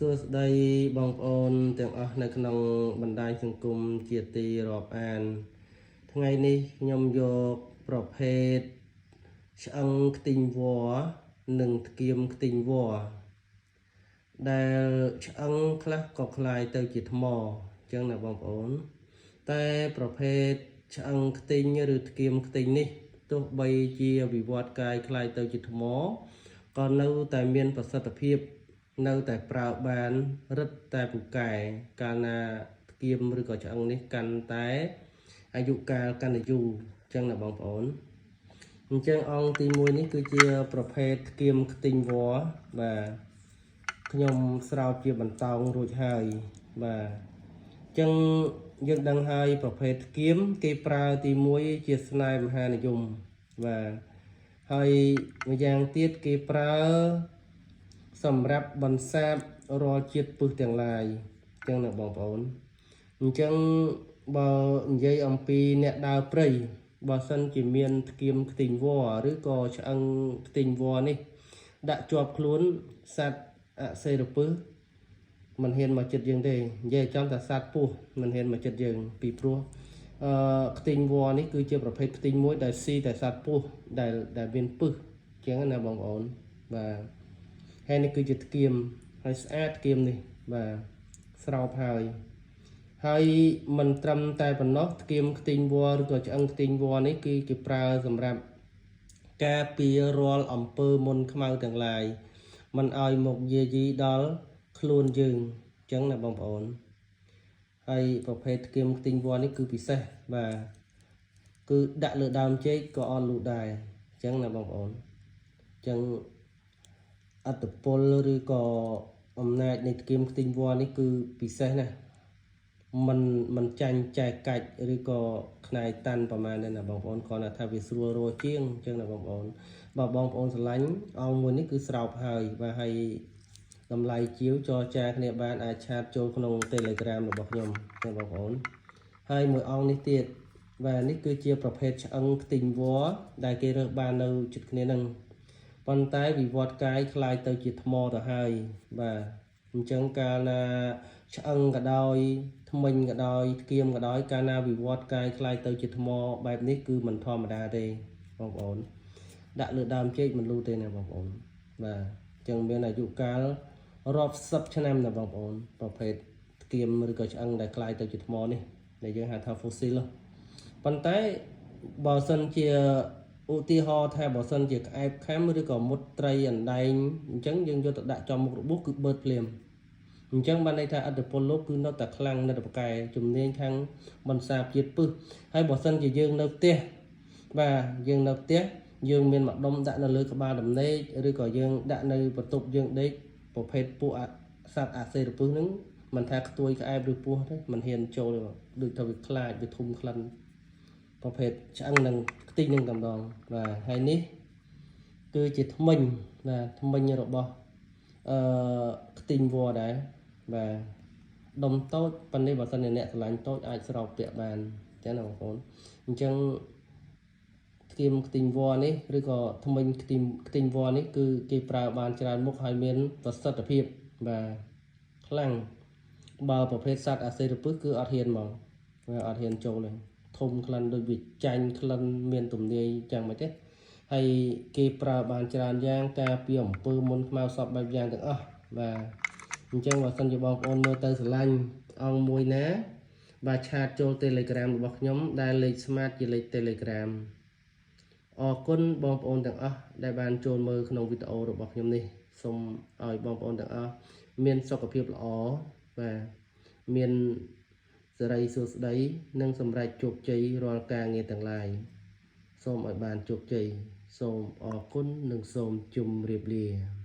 ួស្តីបងប្អូនទាំងអស់នៅក្នុងបណ្ដាញសង្គមជាទីរាប់អាន ថ្ងៃនេះខ្ញុំយកប្រភេទឆ្អឹងខ្ទីងវល្លិនិងថ្គាមខ្ទីងវល្លិដែលឆ្អឹងខ្លះក៏คล้ายទៅជាថ្មអញ្ចឹងណាបងប្អូន តែប្រភេទឆ្អឹងខ្ទីងឬថ្គាមខ្ទីងនេះទោះបីជាវិវត្តកាយคล้ายទៅជាថ្មក៏នៅតែមានប្រសិទ្ធភាព នៅតែប្រើបានរឹតតែពូកែកាលណាថ្គាមឬក៏ឆ្អឹងនេះកាន់តែអាយុកាលកាន់តែយូរអញ្ចឹងណាបងប្អូនអញ្ចឹងអង្គទី1នេះគឺជាប្រភេទថ្គាមខ្ទីងវល្លិបាទខ្ញុំស្រោបជាបន្តោងរួចហើយបាទអញ្ចឹងយើងដឹងហើយប្រភេទថ្គាមគេប្រើទី1ជាស្នេហ៍មហានិយមបាទហើយម្យ៉ាងទៀតគេប្រើ សម្រាប់បន្សាបរាល់ជាតិពឹសទាំងឡាយអញ្ចឹងណាបងប្អូនអញ្ចឹងបើនិយាយអំពីអ្នកដើរព្រៃបើសិនជាមានថ្គាមខ្ទីងវល្លិឬក៏ឆ្អឹងខ្ទីងវល្លិនេះ ដាក់ជាប់ខ្លួនសត្វអសិរពិសមិនហ៊ានមកចិត្តយើងទេនិយាយចំថាសត្វពស់មិនហ៊ានមកចិត្តយើងពីព្រោះអឺខ្ទីងវល្លិនេះគឺជាប្រភេទខ្ទីងមួយដែលស៊ីតែសត្វពស់ដែលមានពឹសអញ្ចឹងណាបងប្អូនបាទ ហើយនេះគឺជាថ្គាមហើយស្អាតថ្គាមនេះបាទស្រោបហើយហើយមិនត្រឹមតែប៉ុណ្ណោះថ្គាមខ្ទីងវល្លិឬក៏ឆ្អឹងខ្ទីងវល្លិនេះគឺគេប្រើសម្រាប់ការពាររាល់អំពើមុនខ្មៅទាំងឡាយមិនឲ្យមកយាយីដល់ខ្លួនយើងអញ្ចឹងណាបងប្អូនហើយប្រភេទថ្គាមខ្ទីងវល្លិនេះគឺពិសេសបាទគឺដាក់លើដើមចេកក៏អត់លូដែរអញ្ចឹងណាបងប្អូនអញ្ចឹង អត្តពលឬក៏អំណាចនៃថ្គាមខ្ទីងវល្លិនេះគឺពិសេសណាស់មិនមិនចាញ់ចែកកាច់ឬក៏ខ្នាយតាន់ប្រហែលទេណាបងប្អូនគ្រាន់តែថាវាស្រួលរស់ជាងអញ្ចឹងណាបងប្អូនបើបងប្អូនស្រឡាញ់អង្គមួយនេះគឺស្រោបហើយបាទហើយតម្លៃជាវចរចាគ្នាបានអាច chat ចូលក្នុង Telegram របស់ខ្ញុំណាបងប្អូនហើយមួយអង្គនេះទៀតបាទនេះគឺជាប្រភេទឆ្អឹងខ្ទីងវល្លិដែលគេរើសបាននៅជិតគ្នានឹង ប៉ុន្តែវិវត្តកាយคล้ายទៅជាថ្មទៅហើយបាទអញ្ចឹងកាលណាឆ្អឹងក៏ដោយថ្មិញក៏ដោយថ្គាមក៏ដោយកាលណាវិវត្តកាយคล้ายទៅជាថ្មបែបនេះគឺមិនធម្មតាទេបងប្អូនដាក់លើដើមចេកមិនលូទេណាបងប្អូនបាទអញ្ចឹងមានអាយុកាលរាប់សិបឆ្នាំណាបងប្អូនប្រភេទថ្គាមឬក៏ឆ្អឹងដែលคล้ายទៅជាថ្មនេះដែលយើងហៅថា fossil ប៉ុន្តែបើសិនជាឧទាហរណ៍ថាបើសិនជាក្អែបខាំឬក៏មុតត្រីអណ្ដែងអញ្ចឹងយើងយកទៅដាក់ចំមុខរបួសគឺបឺតភ្លាមអញ្ចឹងបានន័យថាអត្តពលលោកគឺនៅតែខ្លាំងនៅតែប្រកែជំនាញខាងបន្សាបជាតិពឹសហើយបើសិនជាយើងនៅផ្ទះបាទយើងនៅផ្ទះយើងមានម្ដុំដាក់នៅលើក្បាលដំណេកឬក៏យើងដាក់នៅបន្ទប់យើងដេកប្រភេទពួកសត្វអាសេរពឹសហ្នឹងមិនថាខ្ទួយក្អែបឬពស់ទេមិនហ៊ានចូលទេដូចថាវាខ្លាចវាធំក្លិន ប្រភេទឆ្អឹងនឹងខ្ទីងនឹងតែម្ដងបាទហើយនេះគឺជាថ្មិញបាទថ្មិញរបស់អឺខ្ទីងវល្លិដែរបាទដុំតូចប៉ុន្តែបើសិនជាអ្នកស្រឡាញ់តូចអាចស្រោបពាក់បានអញ្ចឹងណាបងប្អូនអញ្ចឹងថ្គាមខ្ទីងវល្លិនេះឬក៏ថ្មិញខ្ទីងខ្ទីងវល្លិនេះគឺគេប្រើបានច្រើនមុខហើយមានប្រសិទ្ធភាពបាទខ្លាំងបើប្រភេទសត្វអាសេរពឹសគឺអត់ហ៊ានហ្មងបាទអត់ហ៊ានចូលទេ ធំក្លិនដូចវាចាញ់ក្លិនមានទំនាយចឹងមិនទេហើយគេប្រើបានច្រើនយ៉ាងការពារអំពើមុនខ្មៅសពបែបយ៉ាងទាំងអស់បាទអញ្ចឹងបើសិនជាបងប្អូនមើលទៅស្រឡាញ់អង្គមួយណា បាទ chat ចូល Telegram របស់ខ្ញុំដែលលេខ Smart ជាលេខ Telegram អរគុណបងប្អូនទាំងអស់ដែលបានចូលមើលក្នុងវីដេអូរបស់ខ្ញុំនេះសូមឲ្យបងប្អូនទាំងអស់មានសុខភាពល្អបាទមាន សិរីសួស្តីនិងសម្រេចជោគជ័យរាល់ការងារទាំងឡាយសូមឲ្យបានជោគជ័យសូមអរគុណនិងសូមជម្រាបលា។